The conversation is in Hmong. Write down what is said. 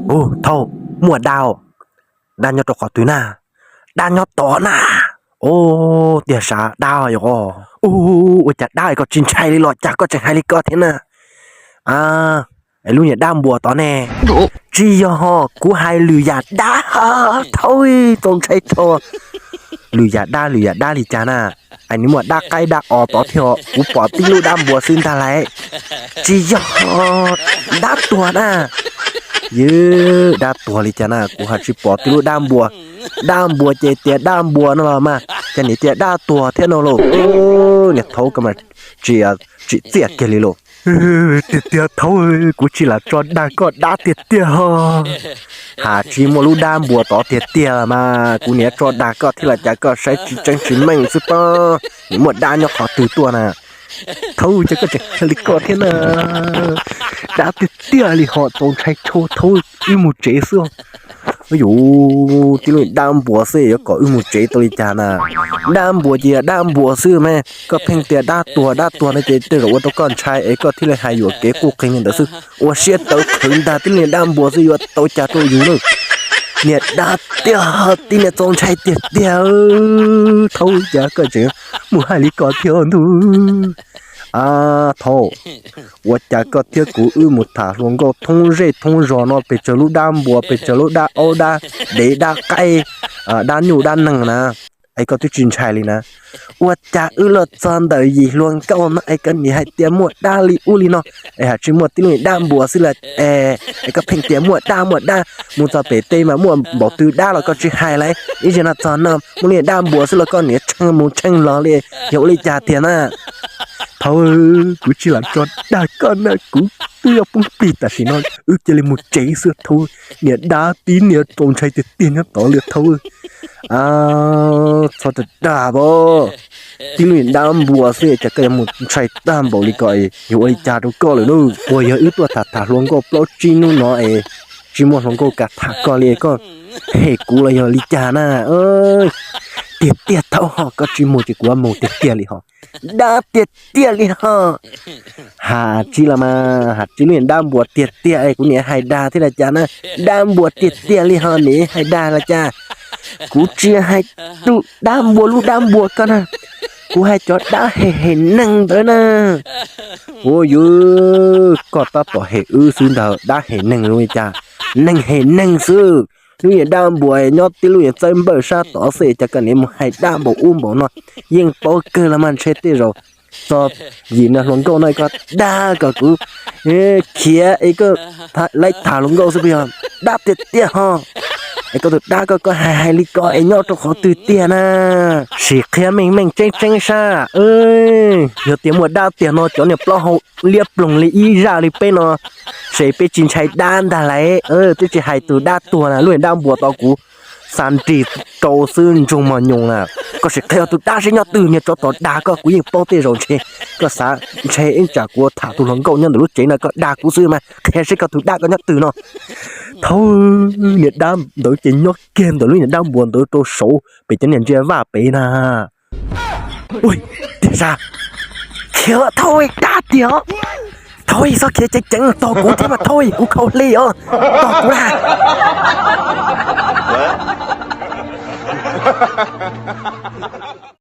Ub, thaub, muaj dab os. Dab nyob rau qhov twg na? Dab nyob tod na. Ub, tiag sav, dab yog. Ub, ua cas dab koj tsis ntshai li los cas koj tseem hais li ko thiab na? A, lub niag dab npua tod ne? Tsis yog ho, kuv hais lwm yam dab. Thaub, txaus ntshai tshaj. Lwm yam dab, lwm yam dab li cas na? Es nws muaj dab qaib dab os tod thiab, kuv pom tib lub dab npua xwb ntag lauj. Tsis yog, dab tuag na. Yog dab tuag li cas na, kuv hais tsis pom tib lub dab npua. Dab npua ces tias dab npua no los mas, cas nim tias dab tuag thiab no lauj. Niag thaub koj mas tsis, tsis txiaj kiag li lauj. Tiag tiag thaub, kuv tsis lam tso dag koj dab tiag tiag ho. Has tsis muaj lub dab npua tod tiag tiag mas kuv niam tso dag koj thiab los cas koj saib tsis tseeb tsis meej xwb pob. Nim muaj dab nyob qhov twg tuaj na? Thaub, cas koj tseem hais li ko thiab na? Dab tiag tiag li ho, txaus ntshai tshaj thaub, wb mus tsev xwb. Yuav tib lub dab npua xwb yuav kom wb mus tsev tau li cas na? Dab npua ces yog dab npua xwb mas, koj pheej tias dab tuag dab tuag no ces tej zaum ua rau koj ntshai es koj thiaj li hais yuam kev quj qeeg li ntawd xwb. Ua siab tawv qhwv ntag, tib lub niag dab npua xwb yuav tau cas rau yus na? Niag dab tiag, tib niag txaus ntshai tiag tiag. Thaub, cas koj tseem mus hais li ko thiab ntuj? A, thaub, ua cas koj thiab kuv wb mus tham hluas nkauj thoob zej thoob zos no pes tsawg lub dab npua, pes tsawg lub dab aub dab dev dab qaib, dab nyuj dab neeg na, es koj twb tsis ntshai li na? Ua cas wb los txog ntawm yim hluas nkauj no es koj nim hais tias muaj dab li ub li no, es has tsis muaj tib lub niag dab npua xwb las es, es koj pheej tias muaj dab muaj dab, mus txog pem teb mas muaj npaum twg dab los koj tsis hais lauj, ib zaug no txog no muaj lub niag dab npua xwb los koj niam tshee mus tshee los li, yog ua li cas tiag na? Thaub, kuv tsis lam tso dag koj na, kuv twb yuav poob plig tam sim no, wb cia li mus tsev xwb thaub. Niag dab tib niag txaus ntshai tiag tiag nyob tod li thaub. Txhob tso dag pob, tib lub niag dab npua xwb cas koj yuav mus ntshai tag npaum li ko, yog ua li cas rau koj lawm na? Uas yog wb tuaj tham tham hluas nkauj plaub tsib hnub no es tsis muaj hluas nkauj kam tham koj li, koj hem kuv los yog li cas na? Tiag tiag thaub ho, koj tsis mus ces kuv mus tiag tiag li ho. Dab tiag tiag li ho. Has tsis los mas, has tsis lub niag dab npua tiag tiag es kuv niam hais dag thiab los cas na? Dab npua tiag tiag li ho, niam hais dag los cas? Kuv tsis hais tus dab npua lub dab npua ko na, kuv hais cov dab hem hem neeg ntawd na. Ua yuav, koj tab tom hem wb xwb ntag, dab hem neeg zoo li cas? Neeg hem neeg xwb. Lub niag dab npua nyob tib lub niag txawb npawj sab tod xwb cas koj niam mus hais dab npaum ub npaum no. Yeej paub kawg los mas ntshe tej zaum txog yim no hluas nkauj no koj dag kom kuv khiav es koj laib tham hluas nkauj xwb puas yog? Dab tiag tiag ho. Es koj tus dab ko koj hais hais li ko es nyob rau qhov twg tiag na? Sim qhia meej meej tseeb tseeb sab. Yog tias muaj dab tiag no cov niag plaub hau liab ploog li ib zaj li peb no, ces peb tsis ntshai dab ntag lauj. Twb tsis hais tus dab tuag na, lub niag dab npua tod kuv xa nrig rau xwb ntsoog mos nyoos na. Koj sim qhia tus dab seb nyob twg, niag tsov tom dag koj kuv yeej paub, tej zaum ntshe koj xav ntshe ib tsam kuv tham tus hluas nkauj nyob ntawm lub tsev no koj dag kuv xwb mas, qhia seb koj tus dab koj nyob twg no. Thaub, niag dab ntawd ces nyob kiag ntawm lub niag dab npua ntawd rau saud pem cov niag ntsia vaj pem na. Ui, tiag sas, khiav thaub, dab tiag os. Thaub, txhob khiav ceev ceev, tos kuv thiab mas thaub, kuv khaus hle os. Tos kuv na.